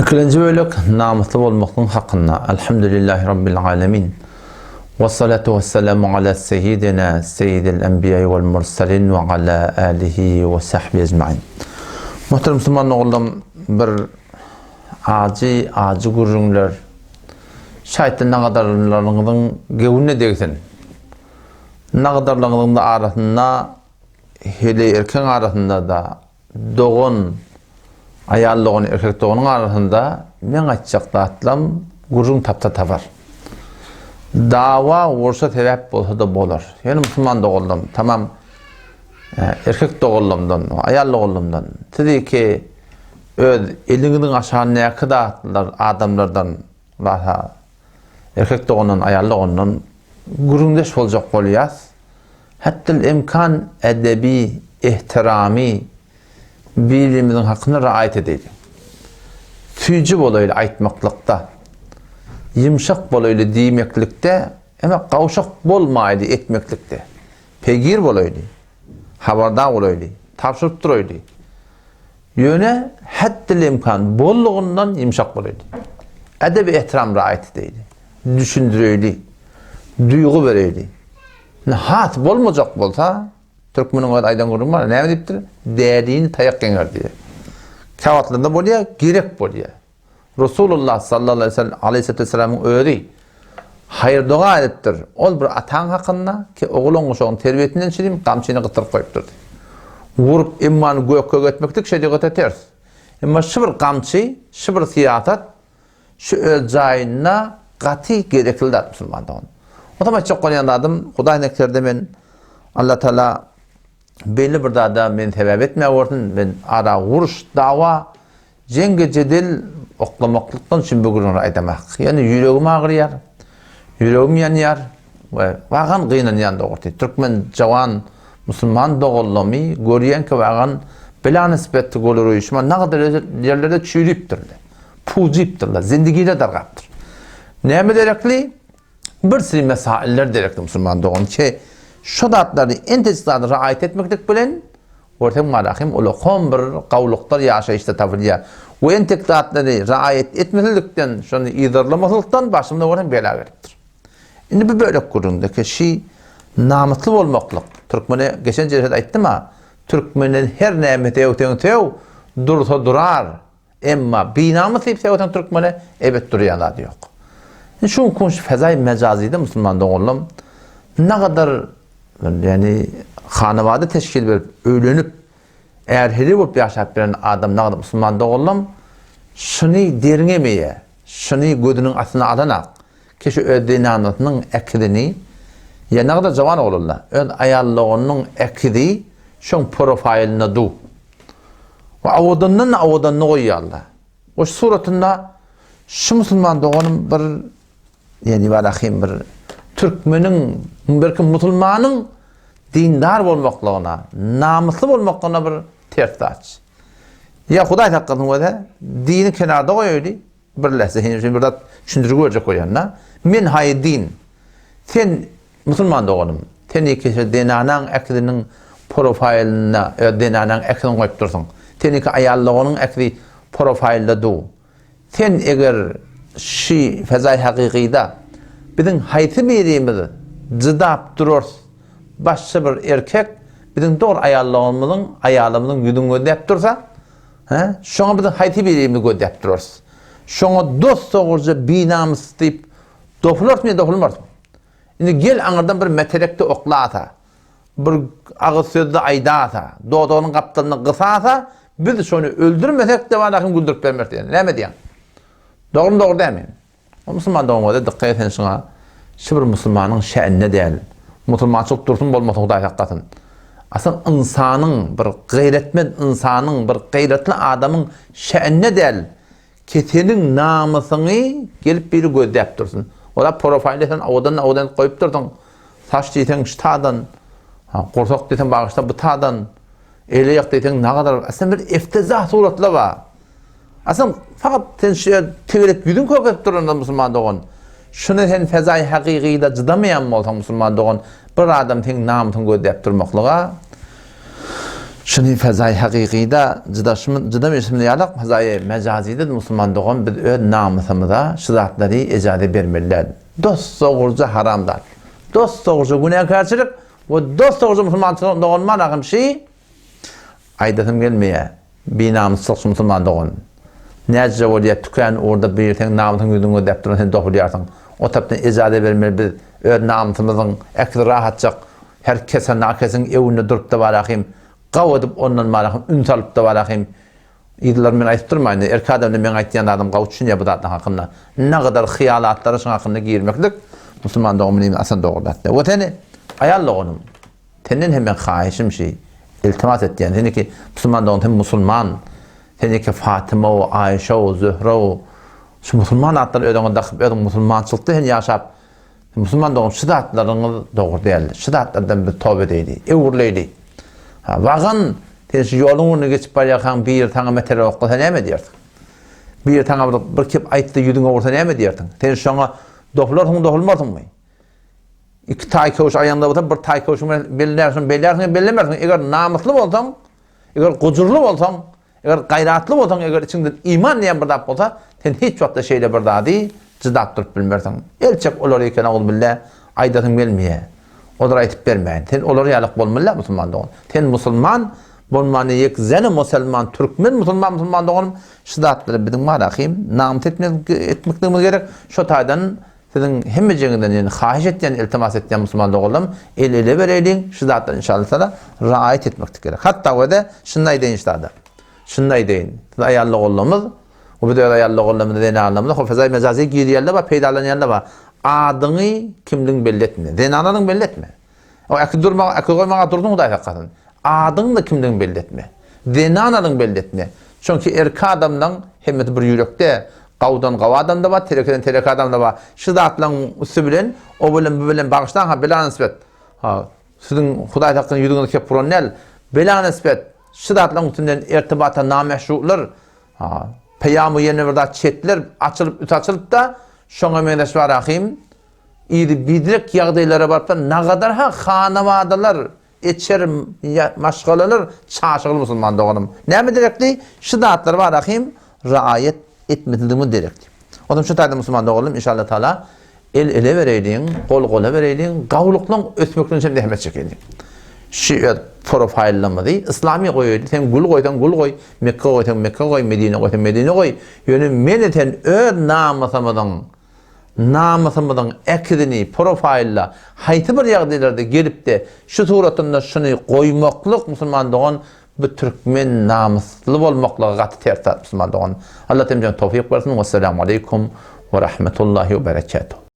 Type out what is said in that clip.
Ikilenji bölek namysly bolmaklygyň hakynda. Elhamdülillahi Rabbil alemin. Wessalatu wessalamu ala seyyidina seyyidil enbiýai wal mursalin we ala alihi we sahbihi ecmain. Muhterem musulman ogullarym bir ajy ajy gürrüňler şaýtda nagadarlaryňyzyň göwnüne degsin. Nagadarlaryňyzyň arasynda heleý erkegiň arasynda-da dogan, aýal dogan, erkek doganyň arasynda meň aýtjak zatlam gürrüň tapsa tapar. Dawa urşa sebäp bolsa-da bolar. Ýöne musulman doganlam, tamam erkek doganlamdan, aýal doganlamdan siziki öz eliňiziň aşagyndaky zatlar adamlardan Wah-a, erkek dogandan, aýal dogandan gürrüňdeş boljak bolýas. Hetdil-imkan edebi, ehtiramy bir-birimiziň hakyna raýat edeýli. Süýji bolaýly aýtmaklykda, ýumşak bolaýly diýmeklikde, emma gawşak bolmaýly etmeklikde. Peýgir bolaýly, habardar bolaýly, tabşyryp duraýly. Ýöne hetdil-imkan bollugyndan ýumşak bolaýdy. Edep-ehtiram raýat edeýdi. Düşündireýdi. Duýgy bereýdi. Indi has bolmajak bolsa, türkmeniň öz aýdan gürrüňi bar, näme diýipdir? Dälini taýak ýeňer diýýär. Käwagtlarda bolýar, gerek bolýar. Resulullah sallallahu aleýhi wesselamyň özi haýyr-doga edipdir. Ol bir ataň hakynda ki, ogul oňuşagyň terbiýesinden çirim gamçyny gytyryp goýupdyr. Urup, emmany gök-gök etmeklik şerigata ters. Emma şu bir gamçy, şu bir syýasat şu öz jaýynda gaty gerekli zat musulman dogan. Onsoň aýtjak bolýan zadym, Hudaý nekserde men Allah Taala belli bir zada men sebäp etmäwersin, men ara uruş, dawa Jeňge jedel oklamaklykdan üçin bu gürrüňleri aýdamak. Ýöne ýüregim agyrýar, ýüregim ýanýar we wagan gynanýan dogrusy. Türkmen jawan musulman doganlamy görýänki wagan bila nisbet goluruşma nagadyr ýerlerde çüýrüpdirler, pujypdyrlar, zindigile dargapdyr. Näme derekli? Bir sürü mesailler derekli musulman dogan ki şu zatlary entejik zady raýat etmeklik bilen Görseň malahym ulakam bir gawluklar ýaşaýyşda tapylýar. We entek zatlary raýat etmesizlikden, şony yzarlamaslykdan başymyza görseň bela gelipdir. Indi bu bölek gürrüňdeki şi namysly bolmaklyk, türkmene geçen jelesede aýtdym-a, türkmenden her näme sögseň sög, dursa durar, Emma binamys diýip sögseň türkmene ebet durýan zady ýok. Indi şu günki gün şu fezaý mejazyda musulman doganlam nagadar ýani hanawada teşkil berip öýlenip är-heleý bolup ýaşap bilen adam nagadar musulman doganlam şuny derňemeýär. Şuny gözüniň astyna alanak. Ki şu öz zenanasynyň ekizini ýa nagadar jawan oglanlar öz aýal doganynyň ekizi şoň profaýlynda du. We owadandan owadanyny goýýarlar. We şu suratynda şu musulman doganym bir ýani barahym bir türkmeniň belki musulmanyň dindar bolmaklygyna, namysly bolmaklygyna bir ters zat. Ýa Hudaý saklasyn weze dini kenarda goýaýly Birleşse sen üçin bir zat düşündirip görjek bolýan-da. Men haýy din. Sen musulman doganym. Sen ikisi zenanaň äkiziniň profaýlynda öz zenanaň äkizini goýup dursuň. Sen iki aýal doganyň äkizi profaýlda du. Sen eger şi fezaý hakykyda biziň haýsy birimiz jydap durarys başga bir erkek biziň dogry aýal doganymyzyň aýalymyzyň ýüzüni gözläp dursa Hä? Şoňa biziň haýsy birimizi gözläp durarys? Şoňa dos-dogruja binamys diýip dopularsmy ýa dopulmarysmy? Indi gel aňyrdan bir metelekde oklasa, bir agyz sözde aýdasa, dodagynyň gapdalyna gysasa, biz şony öldürmesek-de walakin güldürip bermeris diýen. Näme diýýäň? Dogrumy, dogry dälmi? O musulman dogan bolsa dykgat et sen şuňa. Şu bir musulmanyň şänine däl. Musulmançylyk dursun bolmasyn Hudaý saklasyn. Asyl ynsanyň bir gaýratmend ynsanyň bir gaýratly adamyň şänine däl. Ki seniň namysyňy gelip biri gözläp dursun. Ola profaýlda sen owadan owadan edip goýup dursuň. Saç diýseň şu tadan. Gursak diýseň bagyşla bu tadan. El aýak diýseň nagadar. Aslynda bir eftizah suratlar bar. Aslynda fakat sen şu ýer tegelek ýüzüň kökezip duranda musulman dogan. Şuny sen fezaý hakykyda cydamaýan bolsaň musulman dogan, bir adam seň namysyňy gözläp durmaklyga. Şuny fezaýy hakykyda jydaşymyz, jydam eşimiz ýalak, fezaýy mejazyda musulman dogan biz öz namysymyza şu zatlary ejaze bermeli däl. Dos-dogruja haram zat. Dos-dogruja günäkärçilik we dos-dogruja musulmançylyk dogan manahym şi aýdasym gelmeýär. Binamyslyk şu musulman dogan. Näce bolýar tükän ugurda biri seň namysyň ýüzüňi gözläp duran sen dopulýarsyň. O tarapdan ejaze bermeli biz öz namysymyzyň äkli rahatjak her kese nakesiň ewinde durupda barahym gaw edip ondan barahym üns alypda barahym yzlary men aýdyp durmaýyn erkek adamda meň aýtýan zadym gawy düşünýär bu zatlaň hakynda nagadar hyýalatlara şuň hakynda girmeklik musulman dogan bilen asan dogry zat däl we seni aýal doganym Senden hem men haýyşym şi, iltimas etýän, seniki musulman dogan sen musulman, seniki Fatyma-u, Aýşa-u, Zöhre-u, şu musulman atlary özüňe dakyp, özüň musulmançylykda sen ýaşap, musulman dogan şu zatlaryňyz dogry däl, şu zatlardan biz toba edeýli, öwrüleýli. Ha, wagan, sen şu ýoluň ugrunda geçip barýarkaň biri saňa metere oklasa näme edýärsiň? Biri saňa bir, bir kep aýtsa ýüzüňe ursa näme edýärsiň? Sen şoňa dopularsyňmy, dopulmarsyňmy? Iki taý köwüş aýaňda bolsa, bir taý köwşüň bilen bellärsiň, bellärsiň, bellemersiň. Eger namysly bolsaň, eger gujurly bolsaň, eger gaýratly bolsaň, eger içiňde iman diýen bir zat bolsa, sen hiç wagtda şeýle bir zady jydap durup bilmersiň. El çek olary eken auzubilla, aýdasyň gelmeýär. Olara aýtyp bermäýin. Sen olar ýalyk bolmaly musulman dogan. Sen musulman bolmany ýek zene musulman, türkmen musulman musulman doganym, şu zatlary biziň bar ahim, namys etmekligimiz gerek. Şo taýdan Siziň hemmejegiňizden ýene haýyş etýän, iltimas etýän musulman doganlarym, el ele bereýliň, şu zatlary inşallah taala raýat etmeklik gerek. Hatda we-de şunda aýdaýyn şu zada. Şunda aýdaýyn. Siz aýal doganlarymyz, we biz öz aýal doganlarymyzy, zenanlarymyzy hofezaý mejazy girýänler bar, peýdalanýanlar bar. Adyňy, kimligiňi belli etme. Zenanlaryňy belli etme. O äki durmaga, äki goýmaga dursun Hudaý saklasyn. Adyň-da kimdigini belli etme. Zenan adyňy belli etme. Çünki erkek adamlaň hemmesi bir ýürekde. Gawdan gaw adam-da bar, terekeden tereke adam-da bar. Şu zatlaň üsti bilen, o bilen bu bilen bagyşlaň ha bela nisbet. Ha, siziň Hudaý saklasyn ýüzüňize kep uran däl. Bela nisbet. Şu zatlaň üstünden ertibata nameşrular, ha, peýamy ýene bir zat çetler açylyp, üsti açylyp-da, şoňa meňzeş bar ahym. Yzy biderek ýagdaýlara barypdyr. Nagadar-ha hanabadalar, eçer maşgalalar çaşygyl musulman doganym. Näme derekdi? Şu zatlar bar ahym raýat etmesizligimiz derekdi. Onsoň şu taýda musulman doganlarym inşallah taala el ele bereýliň, gol gola bereýliň, gawulyklaň ösmekligine üçin zähmet çekeýliň. Şu öz profaýllarymyzy yslamy goýaýly. Sen gül goýsaň gül goý, Mekge goýsaň Mekge goý, Medine goýsaň Medine goý. Ýöne men sen öz namysymyzyň namysymyzyň äkizini profaýlda haýsy bir ýagdaýlarda gelipde şu suratynda şuny goýmaklyk musulman dogan bu türkmen namysly bolmaklyga gaty ters zat musulman dogan. Allah hemmämize towfyk bersin. Wessalamu aleýkum we rahmetullahi we berekatuh.